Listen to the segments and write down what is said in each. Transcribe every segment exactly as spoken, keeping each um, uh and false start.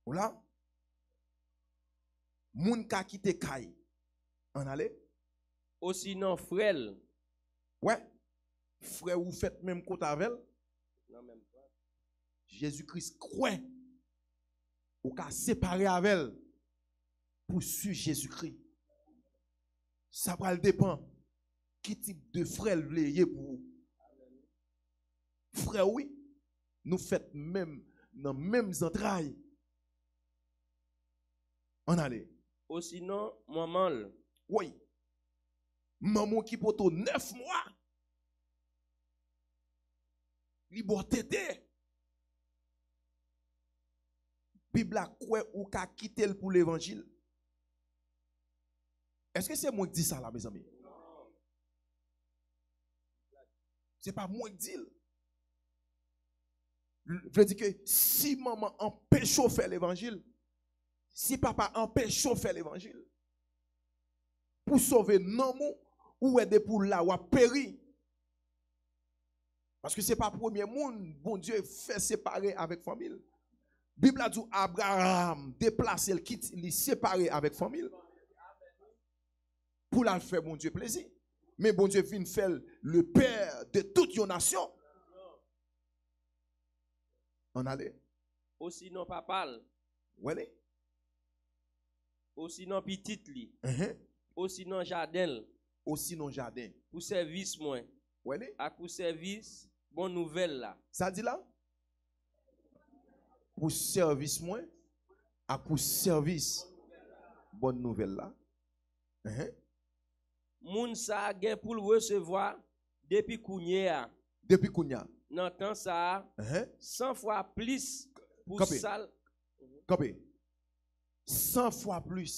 Ou la? Moun ka kite kay. Ann ale. Osinon frè l. Wè, frè ou fèt menm kote avè l. Nan menm plas. Jezi Kris kwè ou ka separe avè l pou swiv Jezi Kris. Sa pral depann ki tip de frè l vle ye pou ou. Frè w, wi, nou fèt menm, nan menm zantray. Ann ale. Osinon, manman l. Woy. Manman w ki pote w nèf mwa. Li ba w tete. Bib la kwè ou ka kite l pou levanjil. Èske se mwen ki di sa la, mezanmi? Se pa mwen ki di l. Vle di ke si manman anpeche w fè levanjil, si papa anpeche w fè levanjil, pou sove nanm ou, ou wè depi w la, w ap peri. Paske se pa premye moun Bondye fè separe avèk fanmi l. Bib la di w Abraram deplase l, kit li separe avèk fanmi l pou l al fè Bondye plezi. Men Bondye vin fè l le père de toute yon nasyon. Ann ale. Osinon papa l. Wè li? Osinon pitit li. Enhen. Osinon jaden l. Osinon jaden. Pou sèvis mwen. Wè li? Ak pou sèvis bon nouvèl la. Sa l di la? Pou sèvis mwen ak pou sèvis bon nouvèl la. Enhen. Moun sa a gen pou l resevwa depi kounye a. Depi kounye a. Nan tan sa a, enhen, san fwa plis pou Kanpe. Sa l. Kanpe. San fwa plis.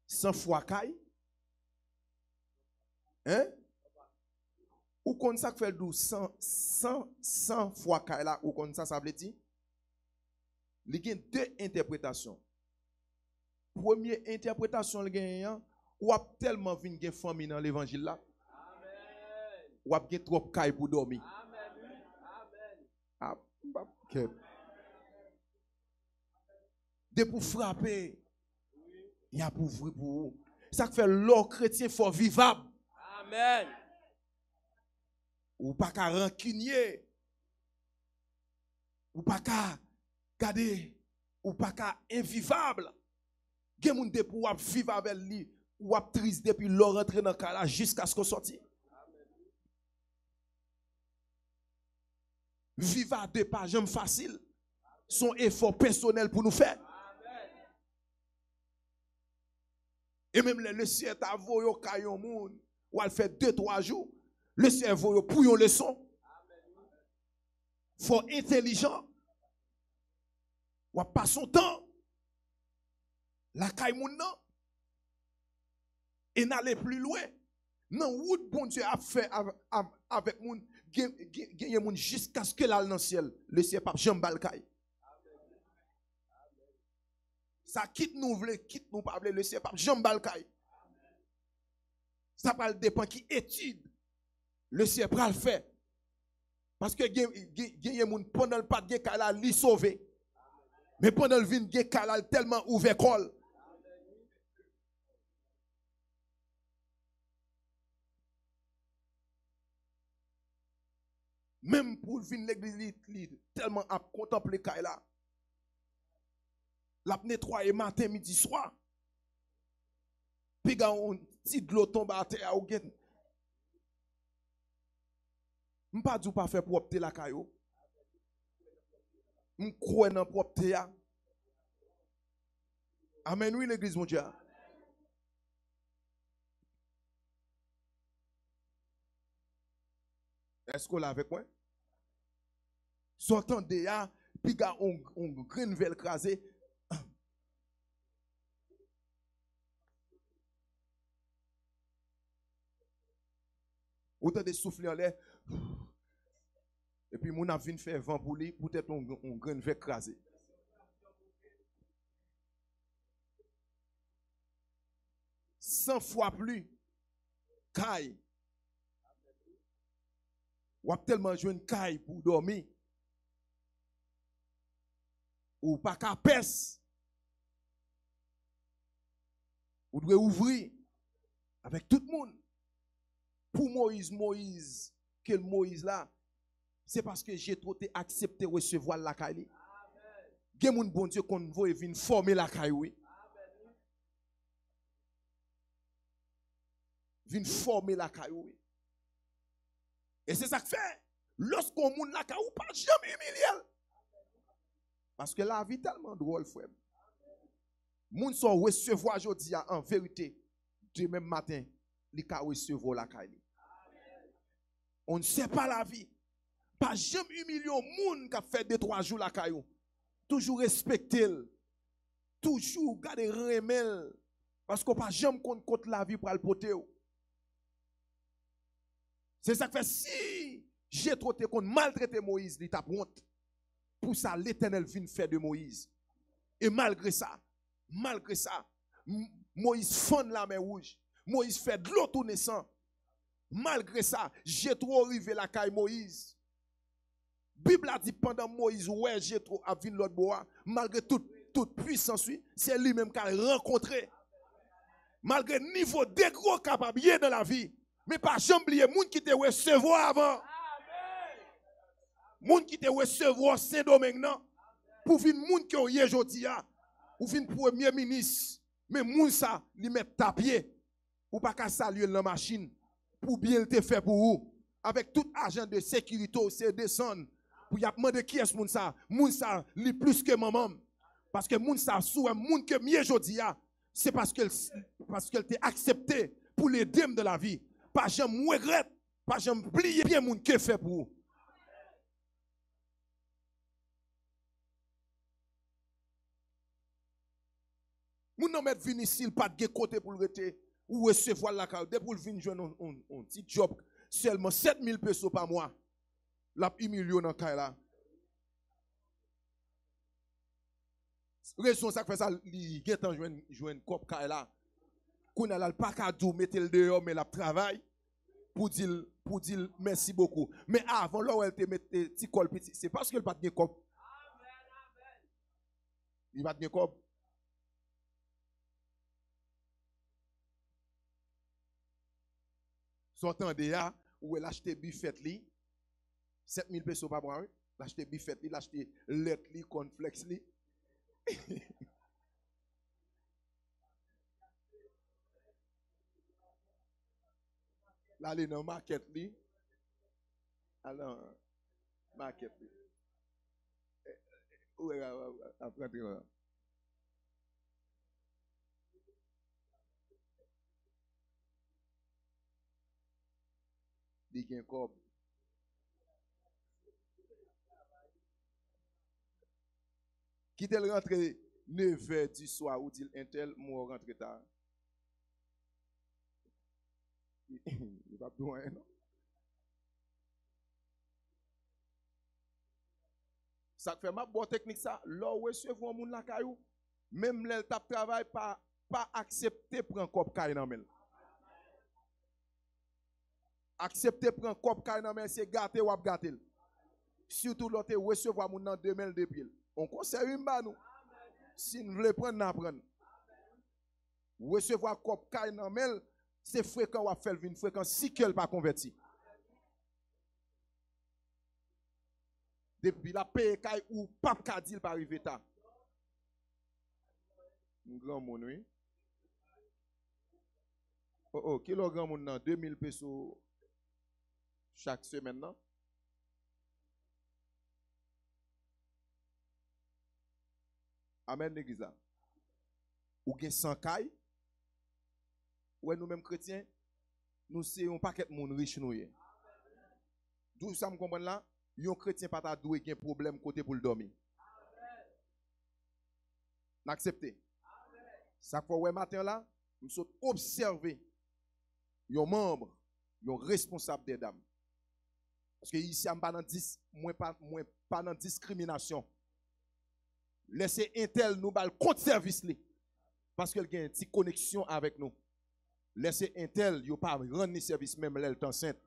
San fwa kay. Hein? Ou konn sa k fè l di w san, san, san fwa kay la, ou konn sa sa vle di? Li gen de entèpretasyon. Premye entèpretasyon l genyen an, w ap tèlman vin gen fanmi nan levanjil la, w ap gen twòp kay pou dòmi. A, m p ap kèt. Depi w frape, y ap ouvri pou ou. Sa k fè lè w kretyen fò w vivab. Amèn. Ou pa ka rankinye. Ou pa ka, gade, ou pa ka envivab. Gen moun depi w ap viv avè l, li, w ap tris depi lè w rantre nan kay la jiskaske w sòti. Viv a de pa janm fasil. Se yon efò pèsonèl pou nou fè. E menm lè Lesenyè ta voye w kay yon moun, w al fè de, twa jou, Lesenyè voye w pou yon leson. Fò w entèlijan. W ap pase yon tan lakay moun nan. E n ale pli lwen. Nan wout Bondye ap fè av-, av-, avèk moun, gen, gen, genyen moun jiskaske l al nan syèl, Lesenyè p ap janm ba l kay. Sa kit nou vle, kit nou pa vle, Lesenyè p ap janm ba l kay. Sa pral depann ki etid Lesenyè pral fè. Paske gen, gen, genyen moun, pandan l pa t gen kay la, li sove. Men pandan l vin gen kay la, l tèlman ouvè kò l. Menm pou l vin legliz, li, li tèlman ap kontanple kay la. L ap netwaye maten, midi, swa. Piga yon ti dlo tonbe atè a, ou gen. M pa di w pa fè pwòpte lakay ou. M kwè nan pwòpte a. Amèn wi, legliz Bondye a. Èske w la avèk mwen? Sa w tande a, piga on, on grenn vè l kraze. Ou tande souf li anlè. Epi moun ap vin fè van pou li, poutèt on, on grenn vè k kraze. San fwa pli kay. W ap tèlman jwenn kay pou w dòmi. Ou pa ka pès. Ou dwe ouvri avèk tout moun. Pou Moyiz, Moyiz, ke l Moyiz la, se paske Jetwo te aksepte resevwa l lakay li. Gen moun Bondye konn voye vin fòme lakay ou, wi. Vin fòme lakay ou, wi. E se sa k fè, lòske yon moun lakay ou, pa janm imilye l. Paske lavi tèlman dwòl, frè m. Moun sa w resevwa jodi a, an verite, demen maten, li ka resevwa w lakay li. On ne sait pas la vie. Pa janm imilye yon moun k ap fè de twa jou lakay ou. Toujou respekte l. Toujou gade renmen l. Paske w pa janm konn kot lavi pral pote w. Se sa k fè si Jetwo te konn maltrete Moyiz, li t ap wont. Pou sa, Letènèl vin fè de Moyiz. E malgre sa, malgre sa, M-, Moyiz fann Lamè Wouj. Moyiz fè dlo tounen san. Malgre sa, Jetwo rive lakay Moyiz. Bib la di pandan Moyiz wè Jetwo ap vin lòt bò a, malgre tout, tout pwisans, wi, se li menm k al rankontre. Malgre nivo degre w kapab ye nan lavi, men pa janm bliye moun ki te resevwa w avan. Moun ki te resevwa w Sendomeng nan, pou vin moun ke w ye jodi a, ou vin premye minis, men moun sa, li mèt t a pye. Ou pa ka salye l nan machin pou byen l te fè pou ou. Avèk tout ajan de sekirite w, se desann pou y ap mande kiyès moun sa. Moun sa, li plis ke manman m. Paske moun sa, si w wè moun ke m ye jodi a, se paske l, paske l te aksepte pou l ede m nan lavi. Pa janm regrèt, pa janm bliye byen moun ke fè pou ou. Moun nan mèt vin isi, li pa t gen kote pou l rete. Ou resevwa l lakay ou. Depi w vin jwenn on, on, on ti djòb, sèlman sèt mil peso pa mwa, l ap imilye w nan kay la. Rezon sa k fè sa, li gentan jwenn, jwenn kòb kay la. Kounye a la, l pa ka di w mete l deyò, men l ap travay pou di l, pou di l mèsi bokou. Men avan, lè w wè l te mete ti kò l piti, se paske l pa t gen kòb. Li pa t gen kòb. Sa w tande a, ou wè l achte bifèt li, sèt mil peso pa mwa, wi. L achte bifèt li, l achte lèt li, kònflèks li. L ale nan makèt li. Al nan makèt li. Ou wè, ap rantre la. Li gen kòb. Kite l rantre nevè di swa, ou di l, entèl, m wè w rantre ta. Li p ap di w anyen, non. Sa k fè m ap ba w teknik sa, lè w resevwa yon moun lakay ou, menm lè l t ap travay, pa, pa aksepte pran kòb kay nan men l. Aksepte pran kòb kay nan men l, se gate w ap gate l. Sitou lè w te resevwa moun nan de men l, de pye l. On konsèy wi m ba nou. Si n vle pran, n a pran. Resevwa kòb kay nan men l, se frekan w ap fè l vin frekan si kè l pa konvèti. Depi l ap peye kay, ou p ap ka di l pa rive ta. M granmoun, wi. O, o, kilè w granmoun nan? De mil peso chak semèn nan? Amèn, legliz la. Ou gen san kay? Ou wè nou menm kretyen, nou se yon pakèt moun rich nou ye. D'où sa m konprann la, yon kretyen pa ta dwe gen pwoblèm kote pou l dòmi. N aksepte. Sa k fè w wè maten an la, m sot obsève yon manm, yon responsab dè dam. Paske isi a m pa nan dis-, mwen pa, mwen pa nan diskriminasyon. Lè se entèl, nou ba l kont sèvis li. Paske l gen ti koneksyon avèk nou. Lè se entèl, yo pa rann li sèvis menm lè l t ansent.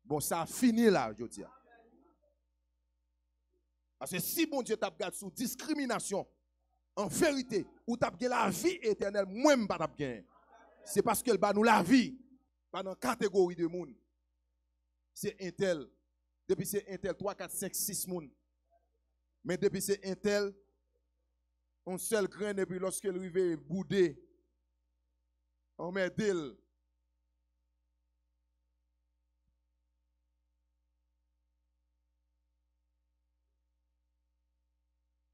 Bon, sa fini la, jodi a. Paske si Bondye t ap gad sou diskriminasyon, an verite, ou t ap gen lavi etènèl, mwen m pa t ap genyen. Se paske l ba nou lavi, pa nan kategori de moun. Se entèl. Depi se entèl, twa, kat, senk, sis moun. Men depi se entèl, yon sèl grenn, epi lòske l rive boude, anmède l.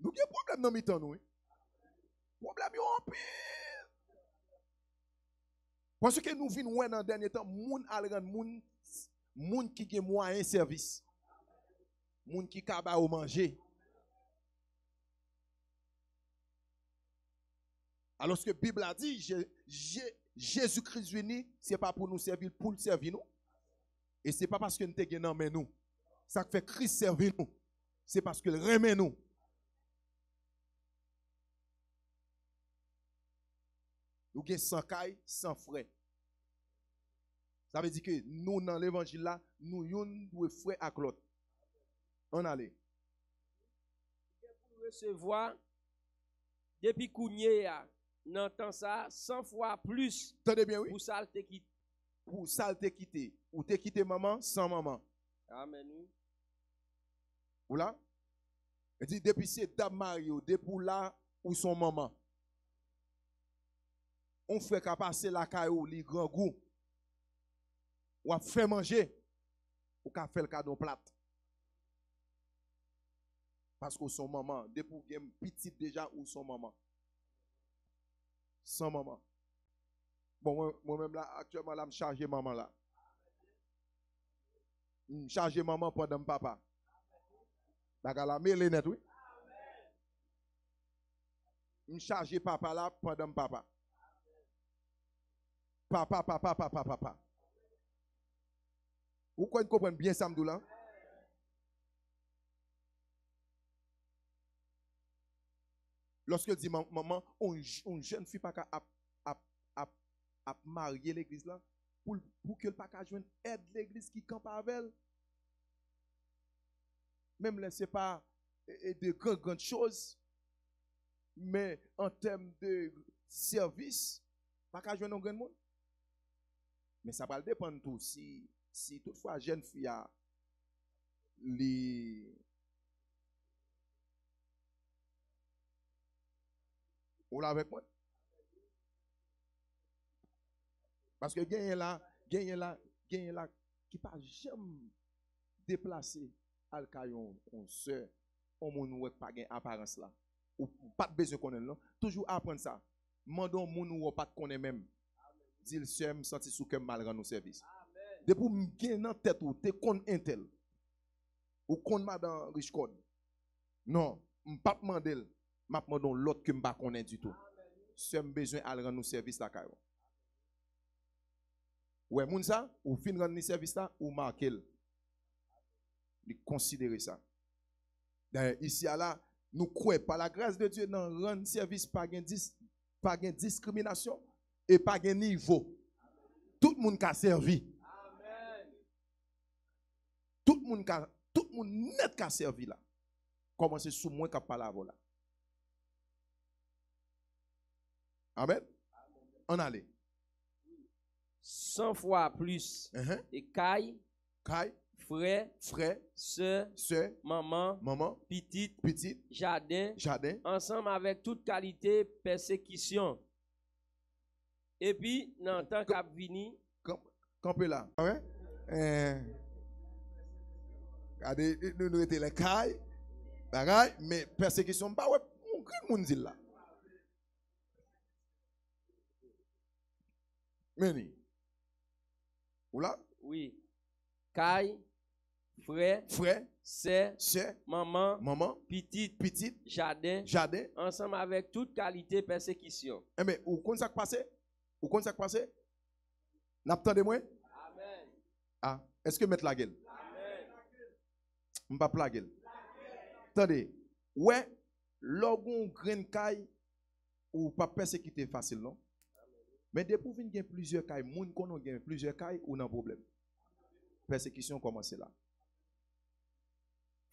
Nou gen pwoblèm nan mitan nou, wi. Pwoblèm yo anpil. Paske nou vin wè nan dènye tan, moun al rann moun, moun ki gen mwayen sèvis. Moun ki ka ba yo manje. Alòske Bib la di, Je- Je- Jezi Kris vini, se pa pou nou sèvi l, pou l sèvi nou. E se pa paske n te gen nan men nou. Sa k fè Kris sèvi nou, se paske l renmen nou. Nou gen san kay, san frè. Sa vle di ke nou nan levanjil la, nou youn dwe frè ak lòt. Ann ale. Gen pou l resevwa depi kounye a, nan tan sa a, san fwa plis Tande byen, wi. Pou sa l te kite. Pou sa l te kite. Ou te kite manman san manman. Amèn, wi. Ou la? Li di, depi se dam marye w, depi w la, ou son manman. On frè ka pase lakay ou, li grangou. W ap fè manje, ou ka fè l kado yon plat. Paske w son manman. Depi w gen pitit deja, ou son manman. San manman. Bon, mwen, mwen menm la, aktyèlman la, m chaje manman la. M chaje manman pandan m papa. Bagay la mele nèt, wi. M chaje papa la pandan m papa. Papa, papa, papa, papa. Ou kwè n konprann byen sa m di w la? Lòske l di manman, yon jèn fi pa ka ap, ap, ap, ap marye legliz la, pou, pou ke l pa ka jwenn èd legliz ki kanpe avè l. Menm lè se pa e, e de gran, gran choz, men an tèm de sèvis, pa ka jwenn yon grenn moun. Men sa pral depann tou si, si toutfwa jèn fi a, li. Ou la avèk mwen? Paske genyen la, genyen la, genyen la ki pa janm deplase al kay yon, yon sè, yon moun ou wè k pa gen aparans la. Ou, ou pa t bezwen konnen l non. Toujou aprann sa. Mande yon moun ou wè w pa t konnen menm. Di l, sè m, m santi sou kè m m al rann ou sèvis. Depi w gen nan tèt ou, te konn entèl. Ou konn madan Richcòd. Non, m p ap mande l. M ap mande yon lòt ke m pa konnen ditou. Sè m bezwen al rann ou sèvis lakay ou. Ou wè moun sa, ou fin rann li sèvis la, ou make l. Li konsidere sa. Dayè, isi a la, nou kwè pa la gras de Dye nan rann sèvis pa gen dis, pa gen diskriminasyon e pa gen nivo. Tout moun ka sèvi. Tout moun ka, tout moun nèt ka sèvi la. Kòmanse sou mwen k ap pale avè w la. Amèn. Ann ale. San fwa plis. Enhen. E kay, Kay, frè, frè, sè, sè, manman, manman, pitit, pitit, jaden, jaden. Ansanm avèk tout kalite pèsekisyon. Epi, nan tan k ap vini, Kan- Kanpe la. Wi. Eh. Gade, nou, nou rete lakay. Bagay, men pèsekisyon, m pa wè yon grenn moun di l la. Meni. Ou la? Wi. Kay, frè, Frè, sè, sè, manman, manman, pitit, pitit, jaden, jaden. Ansanm avèk tout kalite pèsekisyon. Enben, ou konn sa k pase? Ou konn sa k pase? N ap tande mwen? Amèn. Ah, èske mèt lage l? Amèn. M p ap lage l. Tande, wè, lè w gen yon grenn kay, ou p ap pèsekite fasil non. Men depi w vin gen plizyè kay, moun konnen w gen plizyè kay, ou nan pwoblèm. Pèsekisyon kòmanse la.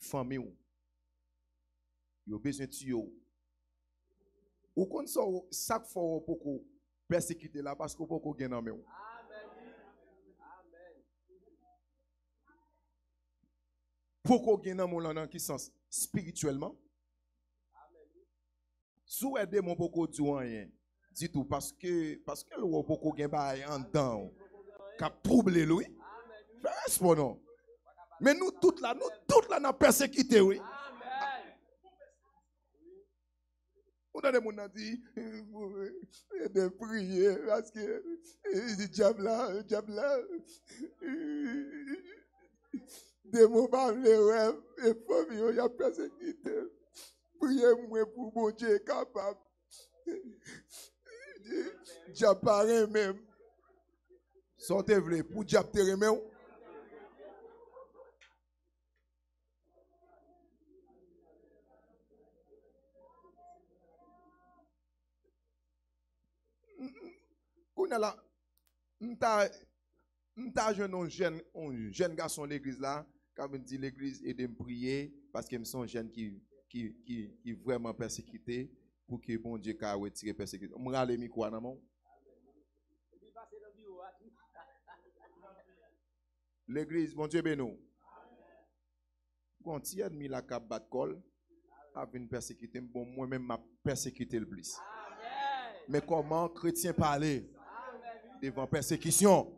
Fanmi w. Yo bezwen tiye w. Ou konn sa w, sa k fè w poko pèsekite la, paske w poko gen nan men w. Poko gen nan men w lan nan ki sans? Espirityèlman. Si w wè demon poko di w anyen ditou, paske, paske l wè w poko gen bagay anndan w k ap twouble l, wi. Fè respè w non. Men nou tout la, nou tout la n ap pèsekite, wi. Ou tande moun nan di, ede m priye, paske, eh, dyab la, dyab la, demon pa vle wè m, e fanmi yo, y ap pèsekite m. Priye mwen pou Bondye kapab. Dyab pa renmen m. Sa w te vle, pou dyab te renmen w? Kounye a la, m ta, m ta jwenn yon jèn, yon jèn gason legliz la, k ap vin di, "Legliz, ede m priye, paske m se yon jèn ki, ki, ki, ki vrèman pèsekite, pou ke Bondye ka retire pèsekisyon." M rale mikwo a nan men w. Legliz, Bondye beni w. Gon ti ènmi la k ap bat kò l, ap vin pèsekite m. Bon, mwen menm, m ap pèsekite l plis. Men kòman kretyen pale devan pèsekisyon?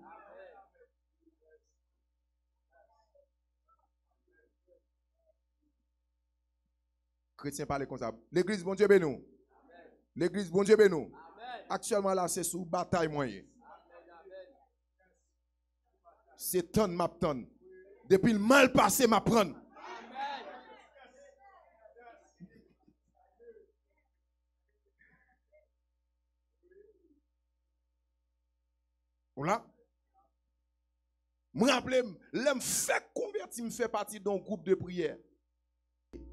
Kretyen pale konsa. Legliz, Bondye beni w. Legliz, Bondye beni w. Aktyèlman la, se sou batay mwen ye. Se tann m ap tann. Depi l mal pase, m ap prann. Ou la? M raple m, lè m fèk konvèti, m fè pati de yon gwoup de priyè.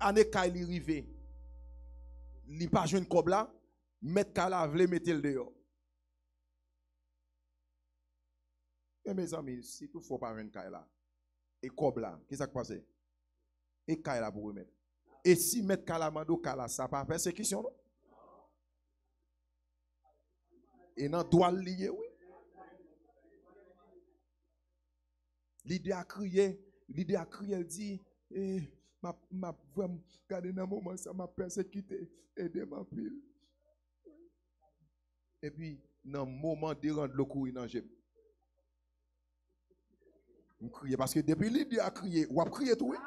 Ane kay li rive. Li pa jwenn kòb la, mèt kay la vle mete l deyò. E mezanmi, si toutfwa w pa jwenn kay la, e kòb la, kisa k pase? E kay la pou remèt. E si mèt kay la mande w kay la, sa pa pèsekisyon, non? E nan dwa l li ye, wi. Lidè a kriye, lidè a kriye, l di, eh, m ap, m ap vrèman, gade nan moman sa, m ap pèsekite, ede m anpil. Epi, nan moman, de ran dlo kouri nan je m. M kriye, paske depi lidè a kriye, w ap kriye tou, wi.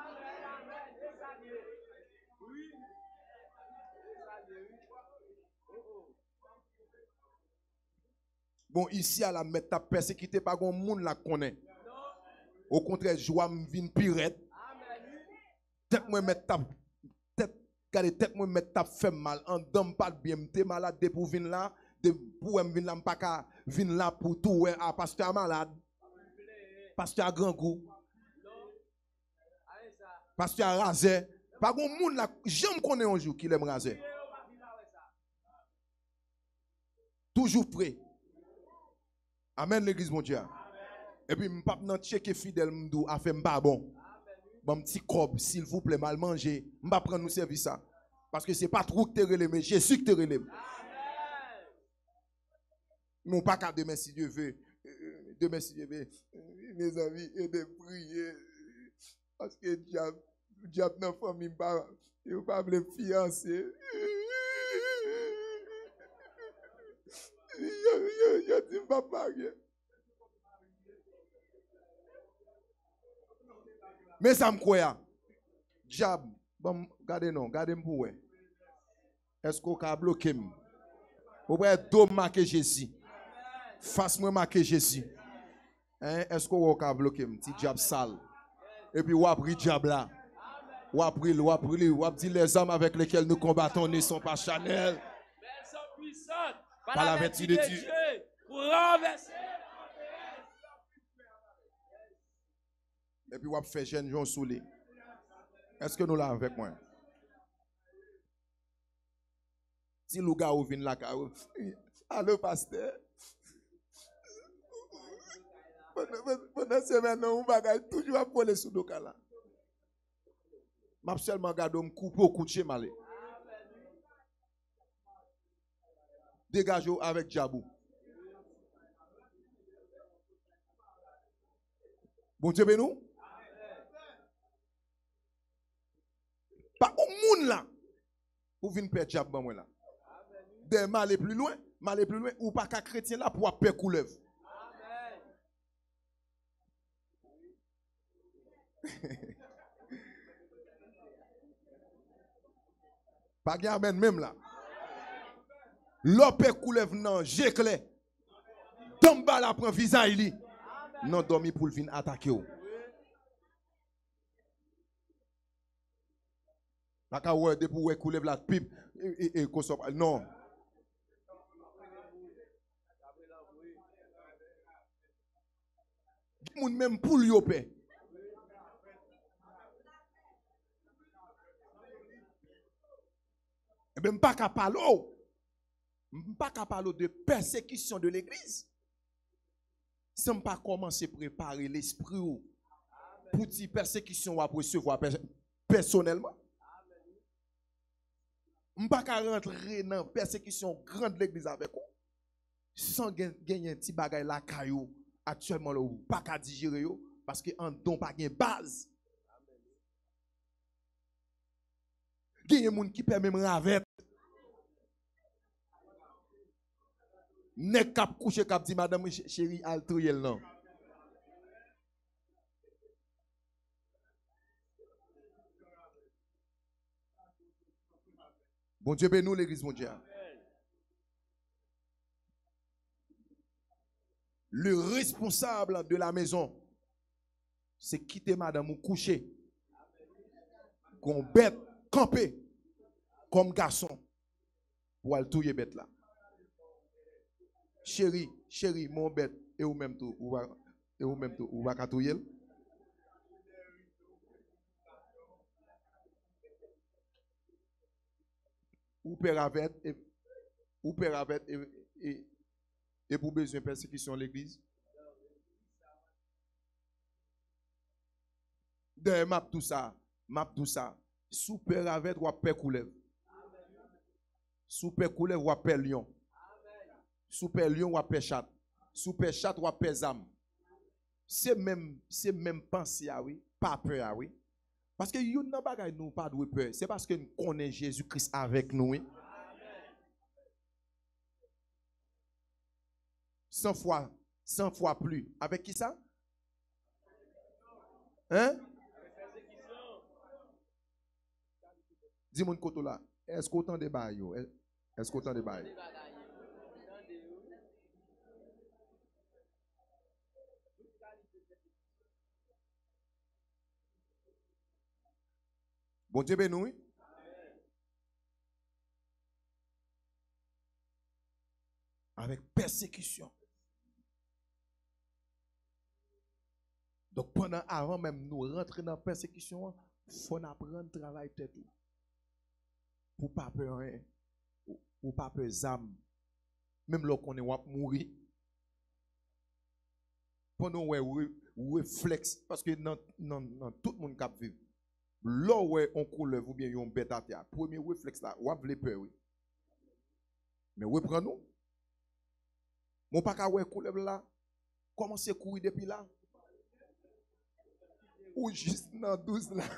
Bon, isi a la, mèt t ap pèsekite, pa gon moun la k konnen. Okontrè, jou a m vin pi rèd. Tèt mwen mèt t ap, tèt, gade, tèt mwen mèt t ap fè m mal. Anndan m pa t byen, m te malad depi w vin la. De, pou wè m vin la, m pa ka vin la pou tou wè, a, pastè a malad. Pastè a grangou. Pastè a razè. Pa gon moun la k janm konnen yon jou kilè m razè. Toujou pre. Amèn, legliz Bondye a. Epi m p ap nan tcheke fidèl, m di w afè m pa bon. Ban m ti kòb, silvouplè, m al manje. M p ap rann nou sèvis sa. Paske se pa twou k te rele m, e Jezi k te rele m. Nou pa ka demen si Dye ve. Demen si Dye ve. Mezanmi, ede m priye. Paske dyab, dyab nan fanmi m pa, yo pa vle m fiyanse. Yo, yo, yo di m p ap marye. Men sa m kwè a. Dyab, ban m gade non, gade m pou wè. Èske w ka bloke m? Ou wè do m make Jezi. Fas mwen make Jezi. Hein, èske w wè w ka bloke m? Ti dyab sal. Epi w ap ri dyab la. W ap ri l, w ap ri l, w ap di, "Les armes avec lesquelles nous combattons ne sont pas charnelles." Par la vertu de Dieu. Pou ranvèse. Epi w ap fè jèn jan w sou li. Èske nou la avèk mwen? Ti lougawou vin lakay ou. Alo, pastè. Pandan, pandan, pandan semèn nan, yon bagay toujou ap vole sou do kay la. M ap sèlman gade w, m koupe w kout je, m ale. Degaje w avèk dyab ou. Bondye beni w. Pa yon moun la pou vin pè dyab ban mwen la. Dèyè, m ale pli lwen, m ale pli lwen, ou pa ka kretyen la pou w ap pè koulèv. Pa gen amèn menm la. Lè w pè koulèv nan je klè, Danmbala pran vizaj li nan dòmi pou l vin atake w. Pa ka wè, depi w wè koulèv la pip, e, e, e, konsa, non. Gen moun menm poul yo pè. Ebyen, m pa ka pale w. M pa ka pale w de pèsekisyon de legliz san m pa kòmanse prepare lespri w pou ti pèsekisyon w ap resevwa pè-, pèsonèlman. M pa ka rantre nan pèsekisyon gran legliz avèk ou san gen, genyen ti bagay lakay ou aktyèlman la ou pa ka dijere yo, paske anndan w pa gen baz. Genyen moun ki pè menm ravèt. Nèg k ap kouche k ap di madanm li, "Ch-, cheri, al touye l non." Bondye beni w, legliz Bondye a. Le responsable de la maison, se kite madanm ou kouche. Gon bèt kanpe kòm gason pou al touye bèt la. Cheri, cheri, men yon bèt, e ou menm tou, ou pa, e ou menm tou, ou pa ka touye l? Ou pè ravèt, e, ou pè ravèt, e, e, e pou bezwen pèsekisyon legliz? Dayè, m ap di w sa, m ap di w sa. Si w pè ravèt, w ap pè koulèv. Si w pè koulèv, w ap pè lyon. Si w pè lyon, w ap pè chat. Si w pè chat, w ap pè zam. Se menm, se menm panse a, wi, pa pè a, wi. Paske youn nan bagay nou pa dwe pè, se paske n konnen Jezi Kris avèk nou, wi. San fwa, san fwa pli. Avèk kisa? Hein? Di moun kote w la, èske w tande bagay yo? È-, èske w tande bagay yo? Bondye beni w, wi. Avèk pèsekisyon. Donk, pandan, avan menm nou rantre nan pèsekisyon an, fò n aprann travay tèt ou. Pou w pa pè anyen, pou, pou w pa pè zam. Menm lè w konnen w ap mouri. Pandan w wè re-, reflèks, paske nan, nan, nan tout moun k ap viv, lè w wè yon koulèv oubyen yon bèt atè a, premye reflèks la, w ap vle pè, wi. Men reprann ou. Men w pa ka wè koulèv la, kòmanse kouri depi la. Ou jis nan douz la.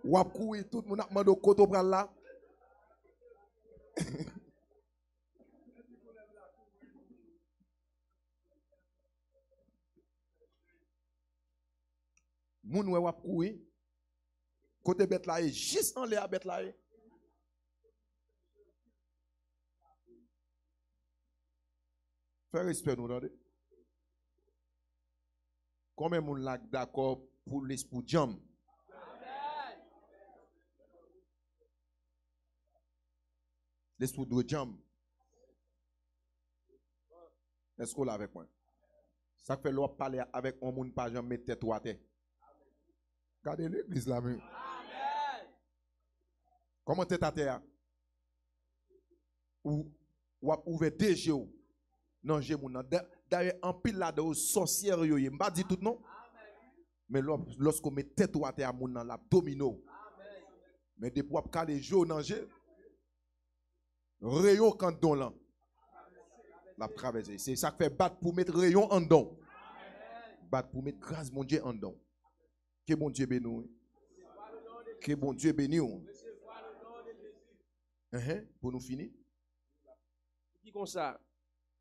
W ap kouri, tout moun ap mande w kote w pral la. Moun wè w ap kouri. Kote bèt la ye? Jis anlè a bèt la ye. Fè respè nou, tande. Konbyen moun la k dakò pou lespri w djanm? Lespri w dwe djanm. Èske w la avèk mwen? Sa k fè lè w ap pale avèk yon moun, pa janm met tèt ou atè. Gade legliz la, men. Kòman tèt atè a? Ou, w ap ouvè de je w nan je moun nan. Da-, dayè, anpil ladan yo sòsyè yo ye. M pa di tout non. Men lò-, lòske w met tèt ou atè a, moun nan l ap domine w. Men depi w ap kale je w nan je, Reyon k anndan w lan, l ap travèse. Se sa k fè bat pou met reyon anndan w. Bat pou met gras Bondye anndan w. Ke Bondye beni w. Ke Bondye beni w. Enhen, pou nou fini. Li di konsa,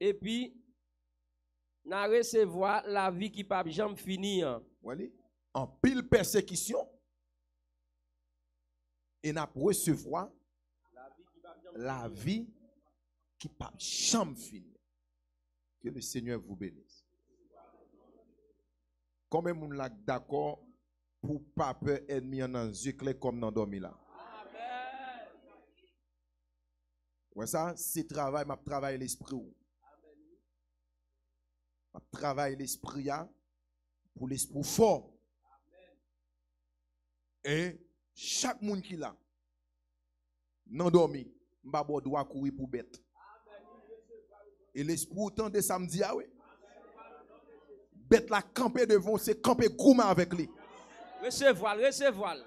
epi n a resevwa lavi ki p ap janm fini an. Wè li? Anpil pèsekisyon, e n ap resevwa lavi ki p ap janm fini. Que le Seigneur vous bénisse. Konbyen moun la k dakò pou pa pè ènmi an nan zye klè kòm nan dòmi la? Wè sa, se travay, m ap travay lespri w. M ap travay lespri a pou lespri w fò. E chak moun ki la, nan dòmi, m pa ba w dwa kouri pou bèt. E lespri w tande sa m di a, wi. Bèt la kanpe devan w, se kanpe goumen avèk li. Resevwa l, resevwa l.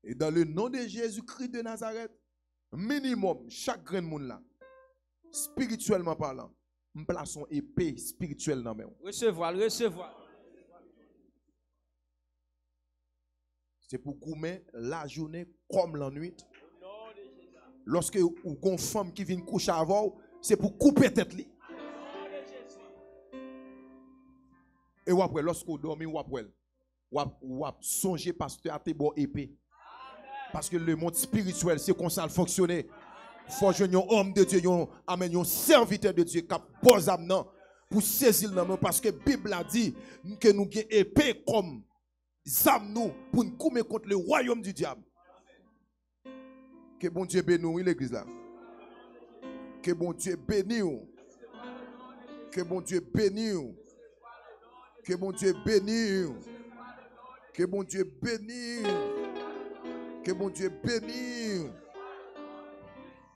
E dans le nom de Jésus-Christ de Nazareth, minimòm, chak grenn moun la, espirityèlman palan, m plase yon epe espirityèl nan men w. Resevwa l, resevwa l. Se pou goumen lajounen kòm lannwit. Lòske ou gon fanm ki vin kouche avè w, se pou koupe tèt li. E w ap wè, lòske w dòmi, w ap wè l. W ap, w ap sonje pastè a te ba w epe. Paske lemonn espirityèl, se konsa l fonksyone. Fò w jwenn yon òm de Dye, yon, amèn, yon sèvitè de Dye k ap ba w zam nan pou sezi l nan men w. Paske Bib la di ke nou gen epe kòm zam nou pou n goumen kont le wayòm di dyab. Ke Bondye beni w, wi, legliz la. Ke Bondye beni w. Ke Bondye beni w. Ke Bondye beni w. Ke Bondye beni w. Ke Bondye beni w.